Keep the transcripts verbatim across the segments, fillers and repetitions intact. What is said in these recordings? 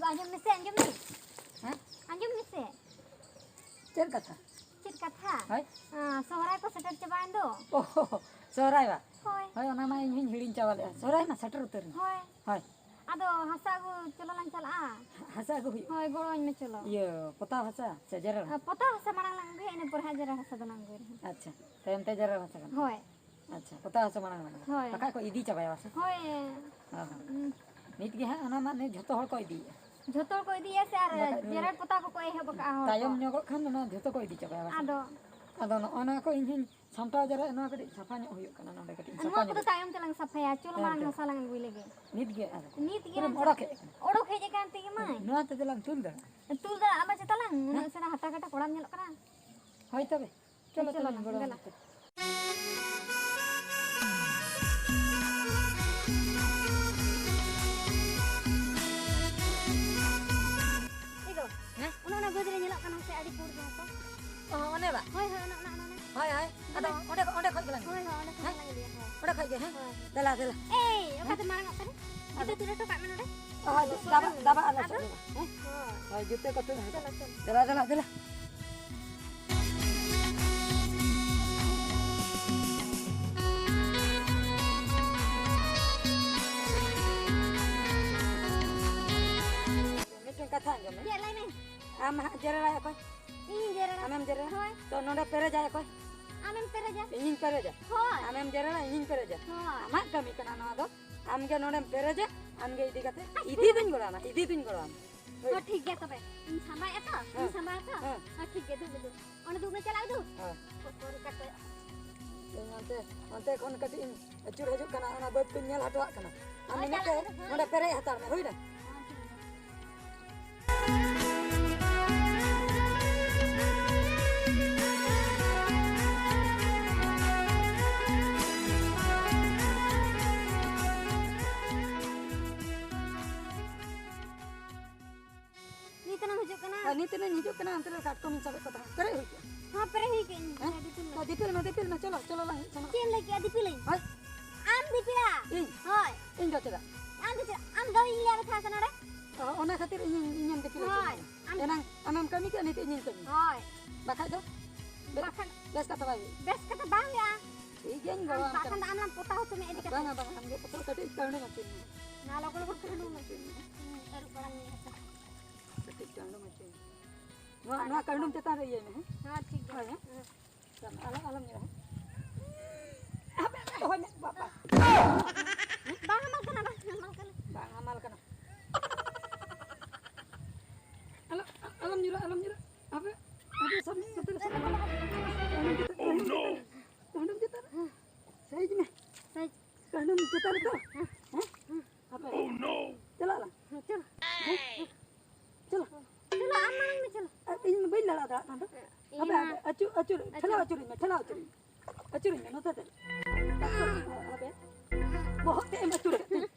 ᱟᱸᱡᱚᱢ ᱢᱮᱥᱮ, ᱟᱸᱡᱚᱢ ᱢᱮ᱾ ᱦᱮᱸ? ᱟᱸᱡᱚᱢ ᱢᱮᱥᱮ᱾ ᱪᱮᱫ ᱠᱟᱛᱷᱟ? ᱪᱮᱫ ᱠᱟᱛᱷᱟ? ᱦᱳᱭ᱾ ᱟᱸ, ᱥᱚᱦᱨᱟᱭ ᱠᱚ ᱥᱮᱴᱮᱨ ᱪᱟᱵᱟᱭᱮᱱ ᱫᱚ᱾ ᱚ, ᱥᱚᱦᱨᱟᱭ ᱵᱟ? ᱦᱳᱭ᱾ ᱦᱳᱭ, ᱚᱱᱟ ᱢᱟ ᱤᱧ ᱦᱚᱸᱧ ᱦᱤᱲᱤᱧ ᱪᱟᱵᱟ ᱞᱮᱫᱼᱟ᱾ ᱥᱚᱦᱨᱟᱭ ᱢᱟ ᱥᱮᱴᱮᱨ ᱩᱛᱟᱹᱨ ᱮᱱ᱾ ᱦᱳᱭ᱾ ᱦᱳᱭ᱾ ᱟᱫᱚ ᱦᱟᱥᱟ ᱟᱹᱜᱩ ᱪᱚᱞᱚ ᱞᱟᱝ ᱪᱟᱞᱟᱜᱼᱟ᱾ ᱦᱟᱥᱟ ᱟᱹᱜᱩ ᱦᱩᱭᱩᱜᱼᱟ? ᱦᱳᱭ, ᱜᱚᱲᱚ ᱟᱹᱧ ᱢᱮ ᱪᱚᱞᱚ᱾ ᱤᱭᱟᱹ, ᱯᱚᱛᱟᱣ ᱦᱟᱥᱟ ᱥᱮ ᱡᱮᱨᱮᱲ? ᱟᱸ, ᱯᱚᱛᱟᱣ ᱦᱟᱥᱟ ᱢᱟᱲᱟᱝ ᱞᱟᱝ ᱟᱹᱜᱩᱭᱟ, ᱤᱱᱟᱹ ᱯᱚᱨᱮ ᱦᱟᱸᱜ ᱡᱮᱨᱮᱲ ᱦᱟᱥᱟ ᱫᱚᱞᱟᱝ ᱟᱹᱜᱩᱭᱟ ᱦᱟᱸᱜ᱾ ᱟᱪᱪᱷᱟ, ᱛᱟᱭᱚᱢ ᱛᱮ ᱡᱮᱨᱮᱲ ᱦᱟᱥᱟ ᱜᱟᱱᱚᱜᱼᱟ᱾ ᱦᱳᱭ᱾ ᱟᱪᱪᱷᱟ, ᱯᱚᱛᱟᱣ ᱦᱟᱥᱟ ᱢᱟᱲᱟᱝ ᱞᱟᱝ ᱟᱹᱜᱩᱭᱟ᱾ ᱦᱳᱭ᱾ ᱵᱟᱠᱷᱟᱡ ᱠᱚ ᱤᱫᱤ ᱪᱟᱵᱟᱭᱟ ᱥᱮ? ᱦᱳᱭ᱾ ᱦᱚᱸ, ᱦᱚᱸ᱾ ᱩᱸ᱾ ᱱᱤᱛ ᱜᱮ ᱦᱟᱸᱜ ᱚᱱᱟ ᱢᱟ ᱱᱤᱛ ᱡᱷᱚᱛᱚ ᱦᱚᱲ ᱠᱚ ᱤᱫᱤᱭᱮᱫᱼᱟ᱾ ᱡᱷᱚᱛᱚ ᱦᱚᱲ ᱠᱚ ᱤᱫᱤᱭᱟ ᱥᱮ, ᱟᱨ ᱵᱟᱠᱷᱟᱡ ᱱᱩᱭ ᱡᱮᱨᱮᱲ ᱯᱚᱛᱟᱣ ᱠᱚᱠᱚ ᱮᱦᱚᱵ ᱟᱠᱟᱜᱼᱟ ᱦᱚᱲ ᱠᱚ᱾ ᱛᱟᱭᱚᱢ ᱧᱚᱜᱚᱜ ᱠᱷᱟᱱ ᱚᱱᱟ ᱡᱷᱚᱛᱚ ᱠᱚ ᱤᱫᱤ ᱪᱟᱵᱟᱭᱟ ᱵᱟᱠᱷᱟᱡ᱾ ᱟᱫᱚ ᱟᱫᱚ ᱱᱚᱜᱼᱚ ᱱᱚᱣᱟ ᱠᱚ ᱤᱧ ᱦᱚᱸᱧ ᱥᱟᱢᱴᱟᱣ ᱡᱟᱣᱨᱟᱭᱮᱫ, ᱱᱚᱣᱟ ᱠᱟᱹᱴᱤᱡ ᱥᱟᱯᱷᱟ ᱧᱚᱜ ᱦᱩᱭᱩᱜ ᱠᱟᱱᱟ ᱱᱚᱰᱮ, ᱠᱟᱹᱴᱤᱡ ᱥᱟᱯᱷᱟ ᱱᱚᱣᱟ ᱠᱚᱫᱚ ᱧᱚᱜ ᱛᱟᱭᱚᱢ ᱛᱮᱞᱟᱝ ᱥᱟᱯᱷᱟᱭᱟ, ᱪᱚᱞᱚ ᱛᱟᱭᱚᱢ ᱢᱟᱲᱟᱝ ᱛᱮ᱾ ᱦᱟᱥᱟ ᱞᱟᱝ ᱟᱹᱜᱩᱭ ᱞᱮᱜᱮ᱾ ᱱᱤᱛ ᱜᱮ ᱟᱫᱚ? ᱱᱤᱛ ᱜᱮ ᱯᱩᱨᱟᱹᱢ ᱱᱟᱦᱟᱜ ᱚᱰᱚᱠ ᱦᱮᱡ ᱟᱠᱟᱱᱟ? ᱚᱰᱚᱠ ᱦᱮᱡ ᱟᱠᱟᱱ ᱛᱮᱜᱮ ᱢᱟᱹᱭ᱾ ᱱᱚᱣᱟ ᱛᱮᱫᱚ ᱞᱟᱝ ᱛᱩᱞ ᱫᱟᱲᱮᱭᱟᱜᱼᱟ? ᱛᱩᱞ ᱫᱟᱲᱮᱭᱟᱜᱼᱟ, ᱟᱢ ᱪᱮᱛᱟᱱ ᱞᱟᱝ, ᱦᱮᱸ? ᱩᱱᱟᱹᱜ ᱥᱮᱬᱟ ᱦᱟᱛᱟ ᱠᱟᱴᱟ ᱠᱚᱲᱟᱢ ᱧᱮᱞᱚᱜ ᱠᱟᱱᱟ᱾ ᱦᱳᱭ ᱛᱚᱵᱮ, ᱪᱚᱞᱚ ᱪᱚᱞᱚ ᱛᱚᱵᱮ, ᱞᱟᱝ, ᱜᱚᱲᱚ ᱫᱮᱞᱟ᱾ ᱟᱯᱮ᱾ ᱮ ᱜᱚ, ᱦᱮᱸ? ᱚᱱᱮ ᱚᱱᱟ ᱵᱟᱹᱫᱽ ᱨᱮ ᱧᱮᱞᱚᱜ ᱠᱟᱱᱟ ᱥᱮ ᱟᱹᱰᱤ ᱯᱩᱸᱰ ᱜᱮ ᱦᱚᱛᱚ? ᱚ, ᱚᱱᱮ ᱵᱟ? ᱦᱳᱭ, ᱦᱳᱭ, ᱚᱱᱮ, ᱚᱱᱮ, ᱚᱱᱮ, ᱚᱱᱮ᱾ ᱦᱳᱭ, ᱦᱳᱭ᱾ ᱟᱫᱚ ᱚᱸᱰᱮ, ᱚᱸᱰᱮ ᱠᱷᱚᱡ ᱜᱮᱞᱟᱝ ᱦᱳᱭ, ᱦᱳᱭ, ᱚᱸᱰᱮ ᱠᱷᱚᱱ ᱦᱮᱸ? ᱜᱮᱞᱟᱝ ᱤᱫᱤᱭᱟ, ᱦᱳᱭ᱾ ᱚᱸᱰᱮ ᱠᱷᱚᱡ ᱜᱮ, ᱦᱮᱸ? ᱦᱳᱭ᱾ ᱫᱮᱞᱟ, ᱫᱮᱞᱟ᱾ ᱮᱭ, ᱦᱮᱸ? ᱚᱠᱟᱛᱮ ᱢᱟᱨᱟᱝ ᱚᱜ ᱠᱟᱱᱟ? ᱟᱫᱚ ᱡᱩᱛᱟᱹ ᱛᱩᱫ ᱦᱚᱴᱚ ᱠᱟᱜ ᱢᱮ ᱱᱚᱰᱮ᱾ ᱦᱳᱭ, ᱫᱟᱵᱟ, ᱫᱟᱵᱟ ᱟᱞᱚ ᱟᱫᱚ? ᱪᱚᱜ ᱢᱮ, ᱦᱮᱸ? ᱦᱳᱭ᱾ ᱦᱳᱭ, ᱡᱩᱛᱟᱹ ᱠᱚ ᱛᱩᱫ ᱦᱚᱴᱚ᱾ ᱪᱚᱞᱚ, ᱪᱚᱞᱚ᱾ ᱫᱮᱞᱟ, ᱫᱮᱞᱟ, ᱫᱮᱞᱟ᱾ ᱢᱤᱫᱴᱮᱱ ᱠᱟᱛᱷᱟ ᱟᱸᱡᱚᱢ ᱢᱮ᱾ ᱪᱮᱫ? ᱞᱟᱹᱭ ᱢᱮ᱾ ᱟᱢ ᱦᱟᱸᱜ ᱡᱮᱨᱮᱲᱟᱭ ᱚᱠᱚᱭ? ᱤᱧᱤᱧ ᱡᱮᱨᱮᱲᱟ᱾ ᱟᱢᱮᱢ ᱡᱮᱨᱮᱲᱟ? ᱦᱳᱭ᱾ ᱛᱚ ᱱᱚᱰᱮ ᱯᱮᱨᱮᱡᱟᱭ ᱚᱠᱚᱭ? ᱟᱢᱮᱢ ᱯᱮᱨᱮᱡᱟ᱾ ᱤᱧᱤᱧ ᱯᱮᱨᱮᱡᱟ? ᱦᱳᱭ᱾ ᱟᱢᱮᱢ ᱡᱮᱨᱮᱲᱟ, ᱤᱧᱤᱧ ᱯᱮᱨᱮᱡᱟ? ᱦᱳᱭ᱾ ᱟᱢᱟᱜ ᱠᱟᱹᱢᱤ ᱠᱟᱱᱟ ᱱᱚᱣᱟ ᱫᱚ᱾ ᱟᱢᱜᱮ ᱱᱚᱰᱮᱢ ᱯᱮᱨᱮᱡᱟ, ᱟᱢᱜᱮ ᱤᱫᱤ ᱠᱟᱛᱮ᱾ ᱟᱪᱪᱷᱟ᱾ ᱤᱫᱤ ᱫᱩᱧ ᱜᱚᱲᱚ ᱟᱢᱟ, ᱤᱫᱤ ᱫᱩᱧ ᱜᱚᱲᱚ ᱟᱢᱟ᱾ ᱦᱳᱭ᱾ ᱦᱳᱭ, ᱴᱷᱤᱠ ᱜᱮᱭᱟ ᱛᱚᱵᱮ᱾ ᱤᱧ ᱥᱟᱢᱵᱟᱭᱮᱫᱼᱟ ᱛᱚ, ᱤᱧ ᱦᱮᱸ᱾ ᱥᱟᱢᱵᱟᱭᱟ ᱛᱚ᱾ ᱦᱮᱸ᱾ ᱦᱳᱭ, ᱴᱷᱤᱠ ᱜᱮᱭᱟ, ᱫᱩᱲᱩᱵ, ᱫᱩᱲᱩᱵ᱾ ᱚᱸᱰᱮ ᱫᱩᱲᱩᱵ ᱢᱮ, ᱪᱟᱞᱟᱜ ᱟᱹᱜᱩ᱾ ᱦᱮᱸ᱾ ᱠᱚᱠᱚᱨ ᱠᱟᱠᱚ᱾ ᱤᱧ ᱚᱱᱛᱮ, ᱚᱱᱛᱮ ᱠᱷᱚᱱ ᱠᱟᱹᱴᱤᱡ ᱤᱧ ᱟᱹᱪᱩᱨ ᱦᱤᱡᱩᱜ ᱠᱟᱱᱟ, ᱚᱱᱟ ᱵᱟᱹᱫᱽ ᱠᱚᱧ ᱧᱮᱞ ᱦᱚᱴᱚᱣᱟᱜ ᱠᱟᱱᱟ᱾ ᱟᱢ ᱦᱳᱭ, ᱤᱱᱟᱹᱛᱮ ᱪᱟᱞᱟᱜ ᱟᱹᱜᱩ, ᱦᱳᱭ᱾ ᱱᱚᱰᱮ ᱯᱮᱨᱮᱡ ᱦᱟᱛᱟᱲ ᱢᱮ, ᱦᱩᱭᱱᱟ? ᱦᱮᱸ, ᱴᱷᱤᱠ ᱜᱮᱭᱟ᱾ ᱱᱤᱛ ᱮᱱᱟᱢ ᱦᱤᱡᱩᱜ ᱠᱟᱱᱟ? ᱟᱨ ᱱᱤᱛ ᱮᱱᱟᱧ ᱦᱤᱡᱩᱜ ᱠᱟᱱᱟ, ᱚᱱᱛᱮ ᱨᱮ ᱠᱟᱴᱠᱚᱢᱤᱧ ᱥᱟᱵᱮᱫ ᱠᱚ ᱛᱟᱦᱮᱸᱫ᱾ ᱯᱮᱨᱮᱡ ᱦᱩᱭ ᱠᱚᱜᱼᱟ᱾ ᱦᱚᱸ, ᱯᱮᱨᱮᱡ ᱦᱩᱭ ᱠᱚᱜᱼᱟᱹᱧ᱾ ᱦᱮᱸ? ᱫᱤᱯᱤᱞ ᱢᱮ᱾ ᱛᱚ, ᱫᱤᱯᱤᱞ ᱢᱮ, ᱫᱤᱯᱤᱞ ᱢᱮ, ᱪᱚᱞᱚ, ᱪᱚᱞᱚ ᱞᱟᱝ ᱦᱮᱡ ᱥᱮᱱᱚᱜ᱾ ᱪᱮᱫ ᱮᱢ ᱞᱟᱹᱭ ᱠᱮᱜᱼᱟ, ᱫᱤᱯᱤᱞᱟᱹᱧ? ᱦᱳᱭ᱾ ᱟᱢ ᱫᱤᱯᱤᱞᱟ? ᱤᱧ? ᱦᱳᱭ᱾ ᱤᱧ ᱫᱚ ᱪᱮᱫᱟᱜ? ᱟᱢ ᱫᱚ ᱪᱮᱫᱟᱜ? ᱟᱢ ᱫᱚ ᱤᱧ ᱞᱟᱹᱭ ᱢᱮ ᱛᱟᱦᱮᱸ ᱥᱮ ᱱᱚᱰᱮ? ᱚ, ᱚᱱᱟ ᱠᱷᱟᱹᱛᱤᱨ ᱤᱧᱤᱧ, ᱤᱧᱤᱧ ᱫᱤᱯᱤᱞ ᱦᱚᱪᱚ ᱦᱳᱭ, ᱢᱮᱭᱟ᱾ ᱟᱢ ᱮᱱᱟᱝ ᱟᱢᱮᱢ ᱠᱟᱹᱢᱤ ᱠᱮᱫ, ᱱᱤᱛᱚᱜ ᱤᱧᱤᱧ ᱠᱟᱹᱢᱤᱭᱟ᱾ ᱦᱳᱭ᱾ ᱵᱟᱠᱷᱟᱡ ᱫᱚ ᱵᱮ-, ᱵᱟᱠᱷᱟᱱ ᱵᱮᱥ ᱠᱟᱛᱷᱟ ᱵᱟᱭ ᱦᱩᱭᱩᱜᱼᱟ᱾ ᱵᱮᱥ ᱠᱟᱛᱷᱟ ᱵᱟᱝ ᱦᱩᱭᱩᱜᱼᱟ᱾ ᱴᱷᱤᱠ ᱜᱮᱭᱟᱧ ᱜᱚᱲᱚ ᱟᱢ ᱵᱟᱠᱷᱟᱱ ᱠᱟᱱᱟ᱾ ᱫᱚ ᱟᱢ ᱞᱟᱝ ᱯᱚᱛᱟᱣ ᱦᱚᱪᱚ ᱢᱮᱭᱟ ᱤᱫᱤ ᱠᱟᱛᱮ᱾ ᱵᱟᱝᱟ, ᱵᱟᱝᱟ, ᱟᱢᱜᱮ ᱯᱚᱛᱟᱣ ᱠᱟᱹᱴᱤᱡ ᱠᱟᱹᱦᱰᱩᱢ ᱦᱚᱪᱚᱧ ᱢᱮ᱾ ᱱᱚᱣᱟ ᱞᱚᱜᱚᱱ ᱞᱚᱜᱚᱱ ᱠᱟᱹᱦᱰᱩᱢ ᱦᱚᱪᱚᱧ ᱢᱮ᱾ ᱦᱩᱸ, ᱟᱹᱨᱩᱵ ᱵᱟᱲᱟ ᱢᱮᱭᱟ ᱦᱟᱯᱮ᱾ ᱠᱟᱹᱴᱤᱡ ᱠᱟᱹᱦᱰᱩᱢ ᱦᱚᱪᱚᱧ ᱢᱮ᱾ ᱱᱚᱣᱟ, ᱱᱚᱣᱟ ᱠᱟᱹᱦᱰᱩᱢ ᱪᱮᱛᱟᱱ ᱨᱮ ᱤᱭᱟᱹᱭ ᱢᱮ, ᱦᱮᱸ? ᱦᱮᱸ, ᱴᱷᱤᱠ ᱜᱮᱭᱟ᱾ ᱦᱳᱭ, ᱦᱮᱸ? ᱦᱮᱸ᱾ ᱟᱞᱚᱢ, ᱟᱞᱚᱢ ᱧᱩᱨᱦᱟ᱾ ᱦᱟᱯᱮ, ᱦᱟᱯᱮ, ᱫᱚᱦᱚᱭ ᱢᱮ, ᱵᱟᱵᱟ᱾ ᱵᱟᱝ ᱦᱟᱢᱟᱞ ᱠᱟᱱᱟ, ᱵᱟᱝ ᱦᱟᱢᱟᱞ ᱠᱟᱱᱟ᱾ ᱵᱟᱝ ᱦᱟᱢᱟᱞ ᱠᱟᱱᱟ᱾ ᱟᱞᱚ, ᱟᱞᱚᱢ ᱧᱩᱨᱦᱟ, ᱟᱞᱚᱢ ᱧᱩᱨᱦᱟ᱾ ᱦᱟᱯᱮ, ᱦᱟᱯᱮ, ᱥᱟᱵ ᱢᱮ, ᱥᱟᱵ ᱢᱮ, ᱥᱟᱵ ᱢᱮ᱾ ᱠᱟᱹᱦᱰᱩᱢ ᱪᱮᱛᱟᱱ ᱨᱮ, ᱠᱟᱹᱦᱰᱩᱢ ᱪᱮᱛᱟᱱ ᱨᱮ᱾ ᱥᱟᱭᱤᱡᱽ ᱢᱮ᱾ ᱥᱟᱭᱤᱡᱽ᱾ ᱠᱟᱹᱦᱰᱩᱢ ᱪᱮᱛᱟᱱ ᱨᱮ ᱛᱚ? ᱦᱮᱸ? ᱦᱟᱯᱮ᱾ ᱪᱟᱞᱟᱜ ᱟᱞᱟᱝ᱾ ᱦᱮᱸ, ᱪᱚᱞᱚ᱾ ᱦᱮᱸ? ᱪᱚᱞᱚ᱾ ᱪᱚᱞᱚ, ᱟᱢ ᱢᱟᱲᱟᱝ ᱢᱮ, ᱪᱚᱞᱚ᱾ ᱟᱨ ᱤᱧ ᱵᱟᱹᱧ ᱞᱟᱲᱟᱣ ᱫᱟᱲᱮᱭᱟᱜ ᱠᱟᱱ ᱫᱚ᱾ ᱤᱧ ᱦᱟᱯᱮ, ᱦᱚᱸ᱾ ᱦᱟᱯᱮ, ᱟᱹᱪᱩᱨ, ᱟᱹᱪᱩᱨ, ᱟᱹᱪᱩᱨ᱾ ᱴᱷᱮᱞᱟᱣ ᱟᱹᱪᱩᱨᱤᱧ ᱢᱮ, ᱴᱷᱮᱞᱟᱣ ᱟᱹᱪᱩᱨᱤᱧ ᱢᱮ᱾ ᱟᱹᱪᱩᱨᱤᱧ ᱢᱮ, ᱱᱚᱛᱮ ᱛᱮ᱾ ᱦᱟᱯᱮ᱾ ᱵᱚᱦᱚᱜ ᱛᱮᱫ ᱮᱢ ᱟᱹᱪᱩᱨ ᱠᱮᱫ ᱛᱤᱧ᱾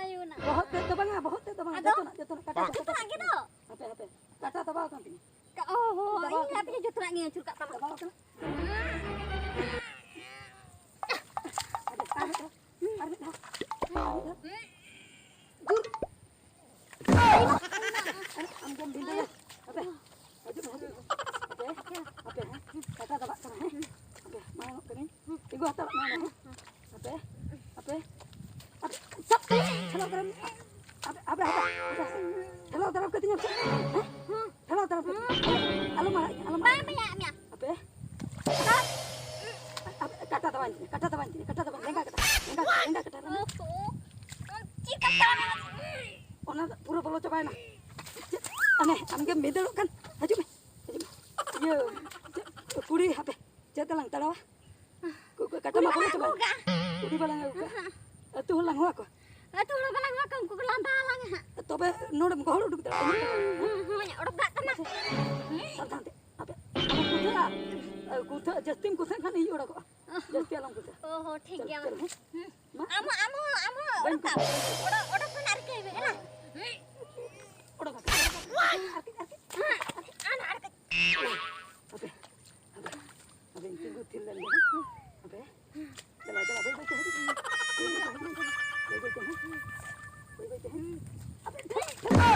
ᱟᱭᱳ ᱱᱟ᱾ ᱵᱚᱦᱚᱜ ᱛᱮᱫ ᱫᱚ ᱵᱟᱝᱟ, ᱵᱚᱦᱚᱜ ᱛᱮᱫ ᱫᱚ ᱵᱟᱝᱟ, ᱟᱫᱚ? ᱡᱚᱛᱚᱱᱟᱜ, ᱡᱚᱛᱚᱱᱟᱜ, ᱠᱟᱴᱟ ᱫᱚ, ᱡᱚᱛᱚᱱᱟᱜ ᱠᱟᱴᱟ ᱜᱮ ᱫᱚ᱾ ᱫᱚ᱾ ᱦᱟᱯᱮ, ᱦᱟᱯᱮ, ᱠᱟᱴᱟ ᱫᱟᱵᱟᱣ ᱟᱠᱟᱱ ᱛᱤᱧᱟ᱾ ᱠᱟ-, ᱚ ᱦᱚ, ᱫᱟᱵᱟᱣ ᱤᱧ ᱟᱠᱟᱱ ᱞᱟᱹᱭ ᱛᱤᱧᱟ᱾ ᱛᱮᱜᱮ ᱡᱚᱛᱚᱱᱟᱜ ᱜᱤᱧ ᱟᱹᱪᱩᱨ ᱠᱟᱜ ᱛᱟᱢᱟ᱾ ᱫᱟᱵᱟᱣ ᱟᱠᱟᱱᱟ᱾ ᱟᱨ ᱢᱤᱫ ᱫᱷᱟᱣ, ᱟᱨ ᱢᱤᱫ ᱫᱷᱟᱣ, ᱟᱨ ᱢᱤᱫ ᱫᱷᱟᱣ᱾ ᱡᱳᱨ᱾ ᱟᱨᱮ, ᱟᱢ ᱫᱚᱢ ᱵᱷᱤᱸᱫᱟᱹᱲᱟ᱾ ᱦᱟᱯᱮ, ᱦᱤᱡᱩᱜ ᱢᱮ, ᱦᱤᱡᱩᱜ ᱢᱮ᱾ ᱦᱟᱯᱮ, ᱦᱟᱯᱮ, ᱦᱮᱸ᱾ ᱠᱟᱴᱟ ᱫᱟᱵᱟᱜ ᱠᱟᱱᱟ, ᱦᱮᱸ᱾ ᱦᱟᱯᱮ, ᱢᱟᱲᱟᱝᱚᱜ ᱠᱟᱹᱱᱟᱹᱧ᱾ ᱛᱤᱸᱜᱩ ᱦᱟᱛᱟᱲᱚᱜ ᱢᱮ ᱚᱸᱰᱮ, ᱦᱮᱸ᱾ ᱦᱟᱯᱮ, ᱦᱟᱯᱮ, ᱦᱟᱯᱮ, ᱥᱟᱵ ᱠᱟᱛᱮ ᱴᱷᱮᱞᱟᱣ ᱫᱟᱨᱟᱢ ᱢᱮ᱾ ᱦᱟᱯᱮ, ᱦᱟᱯᱮ, ᱦᱟᱯᱮ, ᱦᱟᱯᱮ᱾ ᱴᱷᱮᱞᱟᱣ ᱫᱟᱨᱟᱢ ᱠᱟᱹᱛᱤᱧᱟᱢ ᱥᱮ? ᱦᱮᱸ? ᱴᱷᱮᱞᱟᱣ ᱫᱟᱨᱟᱢ ᱠᱟᱹᱛᱤᱧᱟᱢ᱾ ᱟᱞᱚᱢ ᱢᱟᱲᱟᱜ ᱤᱧᱟ, ᱟᱞᱚᱢ ᱢᱟᱲᱟᱜ ᱤᱧᱟ᱾ ᱵᱟᱭ ᱢᱮᱭᱟ, ᱢᱮᱭᱟ᱾ ᱦᱟᱯᱮ᱾ ᱦᱟᱯᱮ, ᱠᱟᱴᱟ ᱫᱟᱵᱟᱣᱟᱹᱧ ᱛᱤᱧᱟ, ᱠᱟᱴᱟ ᱫᱟᱵᱟᱣᱟᱹᱧ ᱛᱤᱧᱟ, ᱠᱟᱴᱟ ᱫᱟᱵᱟᱣᱟᱹᱧ, ᱞᱮᱸᱜᱟ ᱠᱟᱴᱟ, ᱞᱮᱸᱜᱟ ᱠᱟᱴᱟ, ᱞᱮᱸᱜᱟ ᱠᱟᱴᱟ᱾ ᱚᱱᱟ ᱫᱚ ᱯᱩᱨᱟᱹ ᱵᱚᱞᱚ ᱪᱟᱵᱟᱭᱮᱱᱟ᱾ ᱪᱮᱫ? ᱟᱱᱮ, ᱟᱢᱜᱮᱢ ᱵᱷᱤᱸᱫᱟᱹᱲᱚᱜ ᱠᱟᱱ᱾ ᱦᱤᱡᱩᱜ ᱢᱮ, ᱦᱤᱡᱩᱜ ᱢᱮ᱾ ᱤᱭᱟᱹ, ᱪᱮᱫ, ᱠᱩᱲᱤ, ᱦᱟᱯᱮ, ᱪᱮᱫ ᱛᱮᱞᱟᱝ ᱛᱟᱲᱟᱣᱟ? ᱠᱩ-, ᱠᱩ-, ᱠᱟᱴᱟ ᱠᱩᱲᱤ ᱢᱟ ᱵᱟᱞᱟᱝ ᱵᱚᱞᱚ ᱟᱹᱜᱩ ᱪᱟᱵᱟᱭᱮᱱ᱾ ᱠᱟᱜᱼᱟ᱾ ᱠᱩᱲᱤ ᱵᱟᱞᱟᱝ ᱟᱹᱜᱩ ᱠᱟᱜᱼᱟ᱾ ᱟᱹᱛᱩ ᱦᱚᱲ ᱞᱟᱝ ᱦᱚᱦᱚ ᱟᱠᱚᱣᱟ᱾ ᱟᱹᱛᱩ ᱦᱚᱲ ᱵᱟᱞᱟᱝ ᱦᱚᱦᱚ ᱟᱠᱚᱣᱟ, ᱩᱱᱠᱩ ᱠᱚ ᱞᱟᱸᱫᱟ ᱟᱞᱟᱝᱟ ᱦᱟᱸᱜ᱾ ᱛᱚᱵᱮ ᱱᱚᱰᱮᱢ ᱜᱚᱦᱚᱲ ᱩᱰᱩᱠ ᱫᱟᱲᱮᱭᱟᱜᱼᱟ᱾ ᱦᱩᱸ, ᱦᱩᱸ, ᱦᱩᱸ, ᱚᱰᱚᱠ ᱠᱟᱜ ᱠᱟᱱᱟ᱾ ᱥᱟᱵᱫᱷᱟᱱ ᱛᱮ᱾ ᱟᱯᱮ ᱟᱞᱚᱢ ᱠᱩᱛᱷᱟᱹᱜᱼᱟ᱾ ᱠᱩᱛᱷᱟᱹᱜ, ᱡᱟᱹᱥᱛᱤᱢ ᱠᱩᱛᱷᱟᱹᱜ ᱠᱷᱟᱱ ᱤᱧ ᱚᱰᱚᱠᱚᱜᱼᱟ᱾ ᱡᱟᱹᱥᱛᱤ ᱟᱞᱚᱢ ᱠᱩᱛᱷᱟᱹᱜᱼᱟ᱾ ᱚ ᱦᱚᱸ, ᱴᱷᱤᱠ ᱪᱚᱞᱚ, ᱜᱮᱭᱟ, ᱢᱟ᱾ ᱪᱚᱞᱚ, ᱦᱮᱸ᱾ ᱦᱩᱸ᱾ ᱢᱟ᱾ ᱟᱢ ᱦᱚᱸ, ᱟᱢ ᱦᱚᱸ, ᱟᱢ ᱦᱚᱸ ᱵᱟᱹᱧ ᱚᱰᱚᱠ ᱠᱟᱜ᱾ ᱠᱩᱛᱷᱟᱹᱜᱼᱟ᱾ ᱚᱰᱚᱠ, ᱚᱰᱚᱠ ᱠᱷᱚᱱᱟᱜ ᱨᱤᱠᱟᱹᱭ ᱢᱮ, ᱦᱮᱸ? ᱚᱰᱚᱠ ᱟᱯᱮ᱾ ᱟᱨ ᱠᱟᱹᱡ, ᱟᱨ ᱠᱟᱹᱡ᱾ ᱦᱮᱸ, ᱟᱨ ᱠᱟᱹᱡ᱾ ᱟᱯᱮ, ᱟᱯᱮ, ᱟᱯᱮ ᱛᱤᱸᱜᱩ ᱛᱷᱤᱨ ᱞᱮᱱ ᱜᱮ, ᱦᱮᱸ? ᱟᱯᱮ᱾ ᱪᱟᱞᱟᱣ, ᱪᱟᱞᱟᱣ, ᱵᱟᱹᱭ ᱵᱟᱹᱭ ᱛᱮ ᱦᱤᱡᱩᱜ ᱢᱮ᱾ ᱵᱟᱹᱭ ᱵᱟᱹᱭ ᱛᱮ, ᱦᱮᱸ? ᱵᱟᱹᱭ ᱵᱟᱹᱭ ᱛᱮ, ᱦᱮᱸ? ᱟᱯᱮ ᱴᱷᱮᱱ, ᱴᱷᱮᱱ,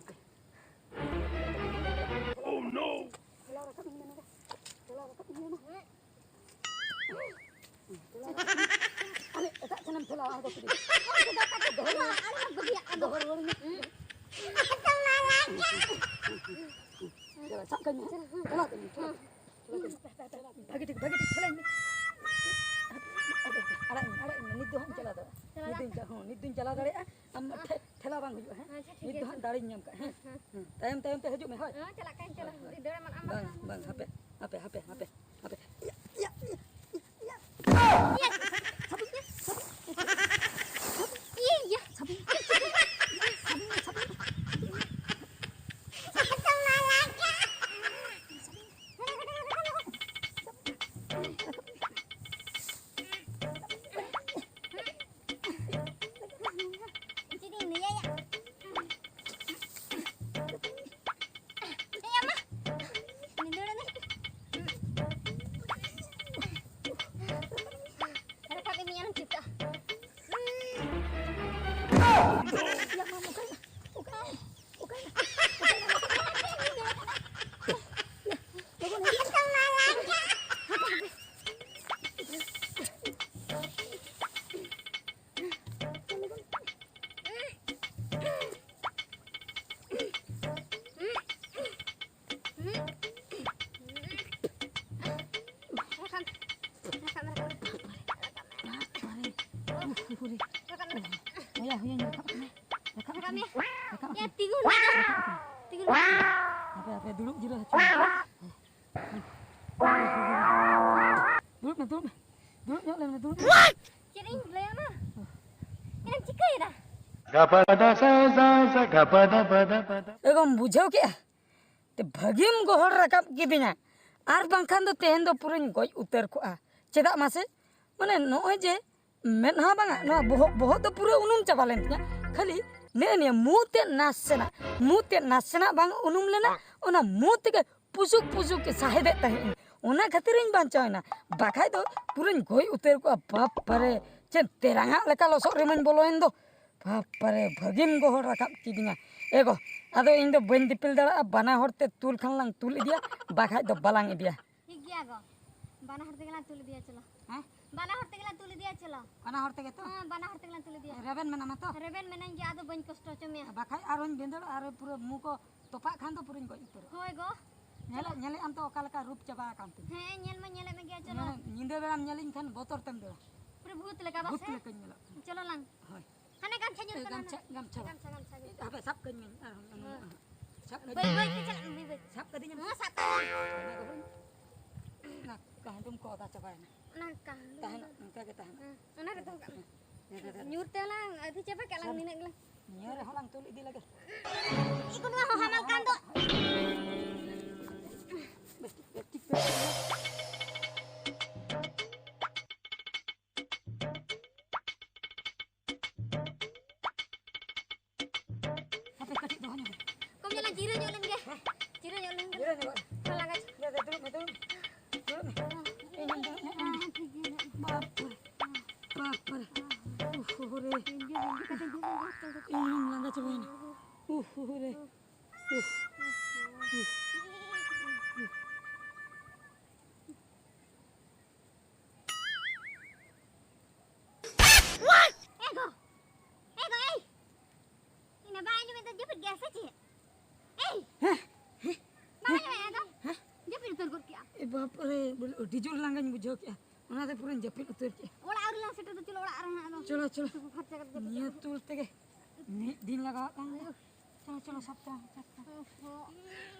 ᱦᱟᱯᱮ᱾ ᱴᱷᱮᱞᱟᱣ ᱨᱟᱠᱟᱵ ᱤᱧ ᱢᱮ ᱱᱚᱰᱮ᱾ ᱴᱷᱮᱞᱟᱣ ᱨᱟᱠᱟᱵ ᱤᱧ ᱢᱮ ᱢᱟ᱾ ᱴᱷᱮᱞᱟᱣ ᱨᱟᱠᱟᱵ ᱤᱧ᱾ ᱟᱨᱮ, ᱮᱴᱟᱜ ᱴᱷᱮᱱᱮᱢ ᱴᱷᱮᱞᱟᱣᱟ, ᱟᱫᱚ ᱪᱮᱫ? ᱫᱚᱦᱚ ᱨᱩᱣᱟᱹᱲ ᱢᱮ᱾ ᱫᱚᱦᱚ ᱨᱩᱣᱟᱹᱲ ᱢᱮ᱾ ᱪᱟᱞᱟᱜ, ᱥᱟᱵ ᱠᱟᱹᱧ ᱢᱮ, ᱦᱮᱸ? ᱪᱟᱞᱟᱜ ᱠᱟᱹᱧ ᱢᱮ, ᱪᱟᱞᱟᱜ ᱠᱟᱹᱧ ᱢᱮ᱾ ᱵᱷᱟᱜᱮ ᱴᱷᱤᱠ, ᱵᱷᱟᱜᱮ ᱴᱷᱤᱠ ᱴᱷᱮᱞᱟᱧ ᱢᱮ᱾ ᱟᱲᱟᱜ ᱤᱧ, ᱟᱲᱟᱜ ᱤᱧ, ᱱᱤᱛ ᱫᱚ ᱦᱟᱸᱜ ᱤᱧ ᱪᱟᱞᱟᱣ ᱫᱟᱲᱮᱭᱟᱜᱼᱟ᱾ ᱱᱤᱛ ᱫᱚᱧ ᱪᱟ-, ᱦᱚᱸ, ᱱᱤᱛ ᱫᱚᱧ ᱪᱟᱞᱟᱣ ᱫᱟᱲᱮᱭᱟᱜᱼᱟ᱾ ᱟᱢ ᱴᱷᱮ-, ᱴᱷᱮᱞᱟᱣ ᱵᱟᱝ ᱦᱩᱭᱩᱜᱼᱟ, ᱦᱮᱸ? ᱟᱪᱪᱷᱟ, ᱴᱷᱤᱠ ᱱᱤᱛ ᱫᱚ ᱟᱪᱷᱮ᱾ ᱦᱟᱸᱜ ᱫᱟᱲᱮᱧ ᱧᱟᱢ ᱠᱟᱜᱼᱟ, ᱦᱮᱸ? ᱦᱮᱸ᱾ ᱦᱮᱸ, ᱛᱟᱭᱚᱢ, ᱛᱟᱭᱚᱢ ᱛᱮ ᱦᱤᱡᱩᱜ ᱢᱮ, ᱦᱳᱭ? ᱦᱮᱸ, ᱪᱟᱞᱟᱜ ᱠᱟᱹᱧ, ᱪᱟᱞᱟᱜ ᱦᱳᱭ, ᱠᱟᱹᱧ᱾ ᱦᱳᱭ᱾ ᱫᱟᱹᱲ ᱮᱢᱟᱱ ᱟᱢ ᱵᱟᱝ, ᱵᱟᱠᱷᱟᱱ᱾ ᱵᱟᱝ, ᱦᱟᱯᱮ, ᱦᱟᱯᱮ, ᱦᱟᱯᱮ, ᱦᱟᱯᱮ᱾ ᱤᱭᱟ, ᱤᱭᱟ, ᱤᱭᱟ, ᱤᱭᱟ᱾ ᱤᱭᱟ, ᱥᱟᱵᱤ, ᱤᱭᱟ, ᱥᱟᱵᱤ᱾ ᱤᱭᱟ, ᱤᱭᱟ᱾ ᱥᱟᱵᱤ, ᱥᱟᱵᱤ, ᱥᱟᱵᱤ, ᱥᱟᱵᱤ᱾ ᱪᱮᱫ ᱤᱧ ᱞᱟᱹᱭᱟ ᱭᱟ? ᱮ ᱟᱢᱟ! ᱱᱤᱫᱟᱹᱲ ᱮᱱᱟᱭ᱾ ᱨᱟᱠᱟᱵ ᱮᱢᱤᱧ ᱟᱨᱮᱢ ᱪᱮᱫᱟ᱾ ᱭᱟ ᱢᱟ, ᱚᱠᱟᱭᱮᱱᱟ? ᱚᱠᱟᱭᱮᱱᱟ? ᱚᱠᱟᱭᱮᱱᱟ? ᱚᱠᱟᱭᱮᱱᱟ? ᱞᱚᱜᱚᱱ ᱦᱤᱡᱩᱜ ᱢᱮ᱾ ᱨᱟᱠᱟᱵ ᱢᱮ, ᱨᱟᱠᱟᱵ ᱢᱮ, ᱨᱟᱠᱟᱵ ᱢᱮ᱾ ᱩᱯᱷ, ᱩᱯᱷ, ᱩᱯᱷ᱾ ᱨᱟᱠᱟᱵ ᱢᱮ, ᱨᱟᱠᱟᱵ ᱢᱮ᱾ ᱦᱳᱭᱟ, ᱦᱳᱭᱟ, ᱨᱟᱠᱟᱵ ᱠᱟᱱᱟ᱾ ᱨᱟᱠᱟᱵ ᱨᱟᱠᱟᱵ ᱠᱟᱱᱟ᱾ ᱢᱮ᱾ ᱨᱟᱠᱟᱵ ᱭᱟ, ᱠᱟᱱᱟ᱾ ᱛᱤᱸᱜᱩᱱ ᱢᱮ᱾ ᱨᱟᱠᱟᱵ ᱠᱟᱱᱟ᱾ ᱛᱤᱸᱜᱩᱱ ᱢᱮ᱾ ᱦᱟᱯᱮ, ᱦᱟᱯᱮ, ᱫᱩᱲᱩᱵ ᱡᱤᱨᱟᱹᱣ ᱦᱚᱪᱚ ᱢᱮ᱾ ᱫᱩᱲᱩᱵ ᱢᱮ, ᱫᱩᱲᱩᱵ ᱢᱮ᱾ ᱫᱩᱲᱩᱵ ᱧᱚᱜ ᱞᱮᱱ ᱢᱮ, ᱫᱩᱲᱩᱵ ᱢᱮ᱾ ᱪᱮᱫ ᱤᱧ ᱞᱟᱹᱭᱟ ᱢᱟ? ᱪᱮᱫ ᱮᱢ ᱪᱤᱠᱟᱹᱭᱮᱫᱟ? ᱮ ᱜᱚᱢ, ᱵᱩᱡᱷᱟᱹᱣ ᱠᱮᱜᱼᱟ? ᱛᱮ ᱵᱷᱟᱹᱜᱤᱢ ᱜᱚᱦᱚᱲ ᱨᱟᱠᱟᱵ ᱠᱤᱫᱤᱧᱟ, ᱟᱨ ᱵᱟᱝᱠᱷᱟᱱ ᱫᱚ ᱛᱮᱦᱮᱧ ᱫᱚ ᱯᱩᱨᱟᱹᱧ ᱜᱚᱡ ᱩᱛᱟᱹᱨ ᱠᱚᱜᱼᱟ᱾ ᱪᱮᱫᱟᱜ ᱢᱟᱥᱮ? ᱢᱟᱱᱮ ᱱᱚᱜᱼᱚᱭ ᱡᱮ ᱢᱮᱫᱦᱟ ᱵᱟᱝᱟ, ᱱᱚᱣᱟ ᱵᱚᱦᱚᱜ, ᱵᱚᱦᱚᱜ ᱫᱚ ᱯᱩᱨᱟᱹ ᱩᱱᱩᱢ ᱪᱟᱵᱟ ᱞᱮᱱ ᱛᱤᱧᱟ᱾ ᱠᱷᱟᱹᱞᱤ ᱱᱮᱜᱼᱮ ᱱᱤᱭᱟᱹ ᱢᱩ ᱛᱮᱫ ᱱᱟᱥᱮᱱᱟᱜ, ᱢᱩ ᱛᱮᱫ ᱱᱟᱥᱮᱱᱟᱜ ᱵᱟᱝ ᱩᱱᱩᱢ ᱞᱮᱱᱟ, ᱚᱱᱟ ᱢᱩ ᱛᱮᱜᱮ ᱯᱩᱥᱩᱠ ᱯᱩᱥᱩᱠ ᱜᱮ ᱥᱟᱦᱮᱫᱮᱫ ᱛᱟᱦᱮᱸᱫ ᱤᱧ᱾ ᱚᱱᱟ ᱠᱷᱟᱹᱛᱤᱨᱤᱧ ᱵᱟᱧᱪᱟᱣ ᱮᱱᱟ, ᱵᱟᱠᱷᱟᱡ ᱫᱚ ᱯᱩᱨᱟᱹᱧ ᱜᱚᱡ ᱩᱛᱟᱹᱨ ᱠᱚᱜᱼᱟ᱾ ᱵᱟᱯ ᱨᱮ, ᱪᱮᱫ ᱛᱮᱨᱟᱝᱟᱜ ᱞᱮᱠᱟ ᱞᱚᱥᱚᱫ ᱨᱮᱢᱟᱧ ᱵᱚᱞᱚᱭᱮᱱ ᱫᱚ᱾ ᱵᱟᱯ ᱨᱮ, ᱵᱷᱟᱹᱜᱤᱢ ᱜᱚᱦᱚᱲ ᱨᱟᱠᱟᱵ ᱠᱤᱫᱤᱧᱟ᱾ ᱮ ᱜᱚ, ᱟᱫᱚ ᱤᱧ ᱫᱚ ᱵᱟᱹᱧ ᱫᱤᱯᱤᱞ ᱫᱟᱲᱮᱭᱟᱜᱼᱟ, ᱵᱟᱱᱟ ᱦᱚᱲ ᱛᱮ ᱛᱩᱞ ᱠᱷᱟᱱ ᱞᱟᱝ ᱛᱩᱞ ᱤᱫᱤᱭᱟ, ᱵᱟᱠᱷᱟᱡ ᱫᱚ ᱵᱟᱞᱟᱝ ᱤᱫᱤᱭᱟ᱾ ᱴᱷᱤᱠ ᱜᱮᱭᱟ ᱜᱚ, ᱵᱟᱱᱟ ᱦᱚᱲ ᱛᱮᱜᱮ ᱞᱟᱝ ᱛᱩᱞ ᱤᱫᱤᱭᱟ, ᱪᱚᱞᱚ᱾ ᱦᱮᱸ? ᱵᱟᱱᱟ ᱦᱚᱲ ᱛᱮᱜᱮ ᱞᱟᱝ ᱛᱩᱞ ᱤᱫᱤᱭᱟ, ᱪᱚᱞᱚ᱾ ᱵᱟᱱᱟ ᱦᱚᱲ ᱛᱮᱜᱮ ᱛᱚ? ᱦᱮᱸ, ᱵᱟᱱᱟ ᱦᱚᱲ ᱛᱮᱜᱮ ᱞᱟᱝ ᱛᱩᱞ ᱤᱫᱤᱭᱟ᱾ ᱨᱮᱵᱮᱱ ᱢᱮᱱᱟᱢᱟ ᱛᱚ? ᱨᱮᱵᱮᱱ ᱢᱮᱱᱟᱹᱧ ᱜᱮᱭᱟ, ᱟᱫᱚ ᱵᱟᱹᱧ ᱠᱚᱥᱴᱚ ᱦᱚᱪᱚ ᱢᱮᱭᱟ᱾ ᱵᱟᱠᱷᱟᱡ ᱟᱨᱚᱧ ᱵᱷᱤᱸᱫᱟᱹᱲᱚᱜᱼᱟ, ᱟᱨ ᱯᱩᱨᱟᱹ ᱢᱩ ᱠᱚ ᱛᱚᱯᱟᱜ ᱠᱷᱟᱱ ᱫᱚ ᱯᱩᱨᱟᱹᱧ ᱜᱚᱡ ᱩᱛᱟᱹᱨᱚᱜᱼᱟ᱾ ᱦᱳᱭ ᱜᱚ᱾ ᱧᱮᱞᱮᱫ, ᱧᱮᱞᱮᱫ ᱟᱢ ᱛᱚ ᱚᱠᱟ ᱞᱮᱠᱟ ᱨᱩᱯ ᱪᱟᱵᱟ ᱟᱠᱟᱱ ᱛᱤᱧ᱾ ᱦᱮᱸ, ᱧᱮᱞ ᱢᱟ ᱧᱮᱞᱮᱫ ᱢᱮ ᱜᱮᱭᱟ, ᱪᱚᱞᱚ᱾ ᱧᱮᱞᱮᱫ, ᱧᱤᱫᱟᱹ ᱵᱮᱲᱟᱢ ᱧᱮᱞᱤᱧ ᱠᱷᱟᱱ ᱵᱚᱛᱚᱨ ᱛᱮᱢ ᱫᱟᱹᱲᱟ᱾ ᱯᱩᱨᱟᱹ ᱵᱷᱩᱛ ᱞᱮᱠᱟ ᱵᱟᱥ, ᱵᱷᱩᱛ ᱦᱮᱸ? ᱞᱮᱠᱟᱧ ᱧᱮᱞᱚᱜ ᱠᱟᱱᱟ᱾ ᱪᱚᱞᱚ ᱞᱟᱝ᱾ ᱦᱳᱭ᱾ ᱦᱟᱱᱮ ᱜᱟᱢᱪᱷᱟ ᱧᱩᱨ ᱮ, ᱠᱟᱱᱟ ᱜᱟᱢᱪᱷᱟ, ᱦᱟᱱᱮ᱾ ᱜᱟᱢᱪᱷᱟ᱾ ᱜᱟᱢᱪᱷᱟ, ᱜᱟᱢᱪᱷᱟ, ᱜᱟᱢᱪᱷᱟ᱾ ᱦᱟᱯᱮ ᱥᱟᱵ ᱠᱟᱹᱧ ᱢᱮ ᱟᱨᱦᱚᱸ᱾ ᱦᱮᱸ᱾ ᱥᱟᱵ ᱠᱟᱹᱧ ᱵᱟᱹᱭ, ᱢᱮ᱾ ᱵᱟᱹᱭ ᱛᱮ ᱪᱟᱞᱟᱜ ᱢᱮ, ᱵᱟᱹᱭ, ᱵᱟᱹᱭ᱾ ᱥᱟᱵ ᱠᱟᱹᱫᱤᱧᱟᱢ᱾ ᱦᱮᱸ, ᱥᱟᱵ ᱠᱟᱹᱫᱤᱧ᱾ ᱚᱱᱟ ᱠᱚ ᱦᱩᱭ᱾ ᱚᱱᱟ ᱠᱟᱸᱰᱚᱢ ᱠᱚ ᱚᱫᱟ ᱪᱟᱵᱟᱭᱮᱱᱟ᱾ ᱚᱱᱟ ᱠᱟᱸᱰᱚᱢ᱾ ᱛᱟᱦᱮᱱᱟ, ᱚᱱᱠᱟ ᱜᱮ ᱛᱟᱦᱮᱱᱟ᱾ ᱦᱮᱸ, ᱚᱱᱟ ᱨᱮ ᱫᱚᱦᱚ ᱠᱟᱜ ᱢᱮ᱾ ᱦᱮᱸ, ᱦᱮᱸ, ᱦᱮᱸ᱾ ᱧᱩᱨ ᱛᱮ ᱦᱚᱞᱟᱝ ᱟᱹᱫᱷᱤ ᱪᱟᱵᱟ ᱠᱮᱫ ᱞᱟᱝ ᱥᱟᱵ᱾ ᱱᱤᱱᱟᱹᱜ ᱜᱮᱞᱟᱝ᱾ ᱱᱤᱭᱟᱹ ᱨᱮᱦᱚᱸ ᱞᱟᱝ ᱛᱩᱞ ᱤᱫᱤ ᱞᱮᱜᱮ᱾ ᱤᱠᱩᱱ ᱦᱚᱸ ᱦᱟᱢᱟᱞ ᱠᱟᱱ ᱫᱚ᱾ ᱵᱮᱥ ᱴᱷᱤᱠ, ᱵᱮᱥ ᱴᱷᱤᱠ, ᱵᱮᱥ ᱴᱷᱤᱠ᱾ ᱦᱟᱯᱮ ᱠᱟᱹᱴᱤᱡ ᱫᱚᱦᱚ ᱧᱚᱜ ᱢᱮ᱾ ᱠᱚᱢ ᱧᱚᱜ ᱞᱟᱝ ᱡᱤᱨᱟᱹ ᱧᱚᱜ ᱞᱮᱱ ᱜᱮ᱾ ᱦᱮᱸ? ᱡᱤᱨᱟᱹ ᱧᱚᱜ ᱞᱮᱱ ᱜᱮ᱾ ᱡᱤᱨᱟᱹ ᱧᱚᱜ᱾ ᱦᱚᱸ, ᱞᱟᱸᱜᱟ ᱪᱟᱵᱟ᱾ ᱫᱮ, ᱫᱮ, ᱫᱩᱲᱩᱵ ᱢᱮ, ᱫᱩᱲᱩᱵ ᱢᱮ᱾ ᱫᱩᱲᱩᱵ ᱢᱮ᱾ ᱤᱧ ᱦᱚᱸᱧ ᱫᱩᱲᱩᱵ ᱧᱚᱜ ᱞᱮᱱ ᱜᱮ᱾ ᱦᱮᱸ, ᱴᱷᱤᱠ ᱜᱮᱭᱟ, ᱦᱮᱸ᱾ ᱵᱟᱯ ᱨᱮ, ᱵᱟᱯ ᱨᱮ᱾ ᱩᱦ, ᱦᱩ, ᱦᱩ ᱨᱮ᱾ ᱤᱧ ᱜᱮ, ᱤᱧ ᱜᱮ ᱠᱟᱹᱴᱤᱡ ᱫᱩᱲᱩᱵ ᱞᱮᱱ ᱜᱮ᱾ ᱤᱧ ᱦᱚᱸᱧ ᱞᱟᱸᱜᱟ ᱪᱟᱵᱟᱭᱮᱱᱟ᱾ ᱩᱦ, ᱦᱩ, ᱦᱩ ᱨᱮ᱾ ᱩᱦ, ᱩᱦ, ᱩᱦ᱾ ᱮ ᱜᱚ! ᱮ ᱜᱚ, ᱮᱭ! ᱤᱧ ᱢᱟ ᱵᱟᱭ ᱟᱸᱡᱚᱢᱮᱫ ᱫᱚ, ᱡᱟᱹᱯᱤᱫ ᱜᱮᱭᱟ ᱥᱮ ᱪᱮᱫ? ᱮᱭ! ᱦᱮᱸ? ᱵᱟᱭ ᱟᱸᱡᱚᱢᱮᱫ ᱫᱚ? ᱦᱮᱸ? ᱡᱟᱹᱯᱤᱫ ᱩᱛᱟᱹᱨ ᱜᱚᱫ ᱠᱮᱜᱼᱟ᱾ ᱮ ᱵᱟᱯ ᱨᱮ, ᱵᱚᱞᱮ ᱟᱹᱰᱤ ᱡᱳᱨ ᱞᱟᱸᱜᱟᱧ ᱵᱩᱡᱷᱟᱹᱣ ᱠᱮᱜᱼᱟ, ᱚᱱᱟᱛᱮ ᱯᱩᱨᱟᱹᱧ ᱡᱟᱹᱯᱤᱫ ᱩᱛᱟᱹᱨ ᱠᱮᱜᱼᱟ᱾ ᱚᱲᱟᱜ ᱟᱹᱣᱨᱤ ᱞᱟᱝ ᱥᱮᱴᱮᱨ ᱫᱚ, ᱪᱚᱞᱚ ᱚᱲᱟᱜ ᱨᱮ ᱦᱟᱸᱜ ᱟᱫᱚ᱾ ᱪᱚᱞᱚ, ᱪᱚᱞᱚ᱾ ᱛᱩᱯᱩ ᱯᱷᱟᱨᱪᱟ ᱠᱟᱛᱮ ᱡᱟᱹᱯᱤᱫ ᱱᱤᱭᱟᱹ ᱡᱟᱹᱯᱤᱫ᱾ ᱛᱩᱞ ᱛᱮᱜᱮ ᱢᱤᱫ ᱫᱤᱱ ᱞᱟᱜᱟᱣᱟᱜ ᱛᱟᱢ ᱫᱚ᱾ ᱪᱚᱞᱚ, ᱪᱚᱞᱚ, ᱥᱟᱵ ᱛᱟᱢ, ᱥᱟᱵ ᱛᱟᱢ᱾ ᱚᱦᱚ᱾